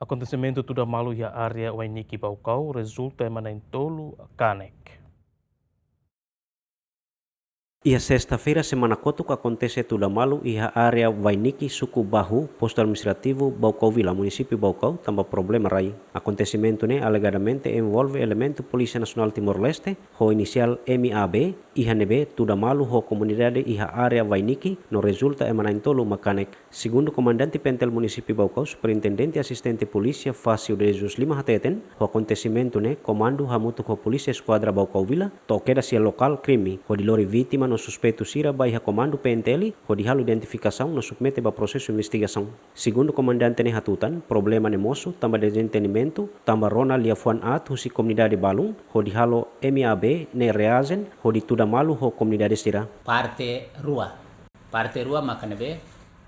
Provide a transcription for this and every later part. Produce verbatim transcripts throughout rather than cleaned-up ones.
Akontesimentu tuda malu iha área Wainiki Baucau rezulta ema na'in-tolu kanek. Iha sesta-feira semana kotuk akontese tuda malu iha área Wainiki, suku Bahu, postu administrativu Baucau Vila, munisípiu Baucau, tanba problema rai. Akontesimentu ne'e alegadamente envolve elementu Polísia Nasionál Timor-Leste, ho inisiál M A B, iha ne'ebé tuda malu ho komunidade iha área Wainiki, no rezulta ema na'in-tolu mak kanek. Segundu Komandante P N T L Munisípiu Baucau, Superintendente Asistente Polísia Fácio de Jesus Lima hateten, ho akontesimentu ne'e komandu hamutuk ho Polísia Eskuadra Baucau Vila to'o kedas iha lokál krime, hodi lori vítima no suspeitu sira ba iha komandu P N T L, hodi halo identifikasaun no submete ba prosesu investigasaun. Segundu komandante ne'e hatutan, problema ne'e mosu tanba dezentendimentu, tanba rona liafuan aat husi komunidade balun, hodi halo M A B ne'e reajen, hodi tuda malu ho komunidade sira. Parte rua. Parte rua maka ne'ebé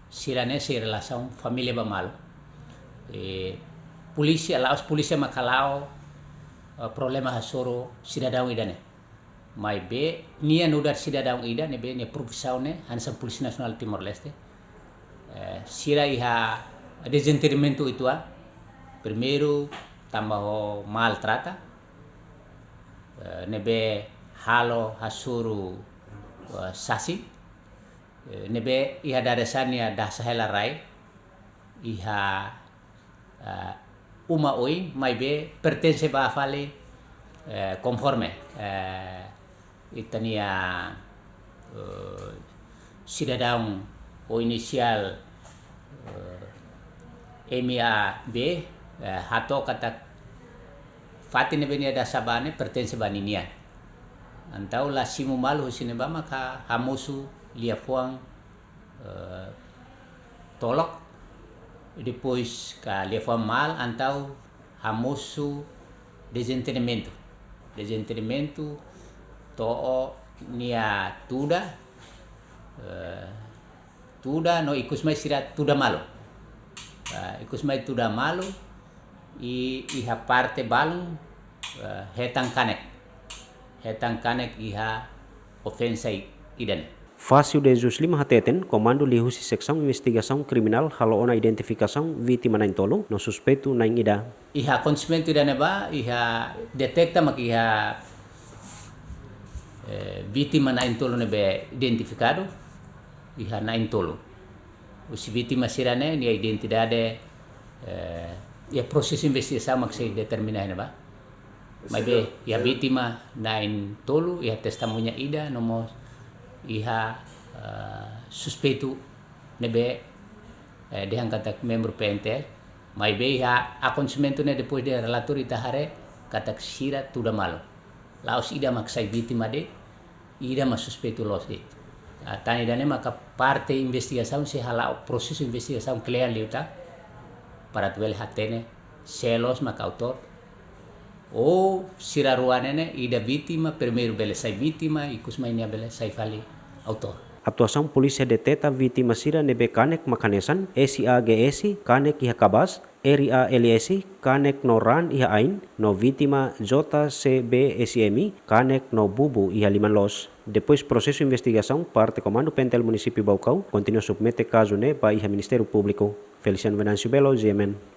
sira ne'e sei relasaun família ba malu. E, polísia, la'ós polísia maka la'o, eh, problema hasoru sidadaun ida ne'e. Maibé nia nu'udar sidadaun ida ne'ebé nia profisaun ne'e hanesan Polísia Nasionál Timor-Leste. Eh, sira iha dezentendimentu uitoan. Primeiru, tanba ho maltrata. Eh, ne'ebé halo hasoru, eh, sasin. Eh, ne'ebé iha dadeer-saan nia dasa hela rai iha, eh, uma oin, maibé pertense ba fali, eh, konforme, eh, ita-nia, eh, sidadaun ho inisiál, eh, M A B, eh, hato'o katak fatin ne'ebé nia dasa ba ne'e pertense ba ninian. Entaun la simu malu husi ne'ebá maka hamosu liafuan, eh, tolok, depois ka liafuan malu, entaun hamosu dezentendimentu. Dezentendimentu to'o nia tuda, eh, tuda no ikus mai sira tuda malu. Eh, ikus mai tuda malu i iha parte balun, eh, hetan kanek. Hetan kanek iha ofensa i-, ida ne'e. Fácio de Jesus Lima hateten, komandu liuhusi Seksaun Investigasaun Kriminál halo ona identifikasaun vítima na'in-tolu no suspeitu na'in-ida. Iha akontesimentu ida ne'ebá, iha deteta mak iha, eh, vítima na'in-tolu ne'ebé identifikadu, iha na'in-tolu. Husi vítima sira ne'e, nia identidade, eh, iha prosesu investigasaun mak sei determina iha ne'ebá. Maibé, iha vítima na'in-tolu, iha testemuña ida, no mós iha, eh, suspeitu ne'ebé, eh, dehan katak membru P N T L. Maibé iha akontesimentu ne'e depois de relatóriu ita haree katak sira tuda malu. La'ós ida mak sai vítima de'it, ida mak suspeitu loos de'it. Ah, tan ida ne'e maka parte investigasaun sei hala'o prosesu investigasaun kle'an liután para atu bele hatene sé loos maka autór. Ou sira rua ne'e ne'e ida vítima, primeiru bele sai vítima, ikus mai nia bele sai fali autór. Atuasaun polísia deteta vítima sira ne'ebé kanek mak hanesan S A G S, kanek iha kabas, R A L S, kanek no raan iha ain, no vítima J C B S M, kanek no bubu iha liman loos. Depois prosesu investigasaun, parte Komandu P N T L Munisípiu Baucau kontinua submete kazu ne'e ba iha Ministériu Públiku. Feliciano Venâncio Belo, G M N.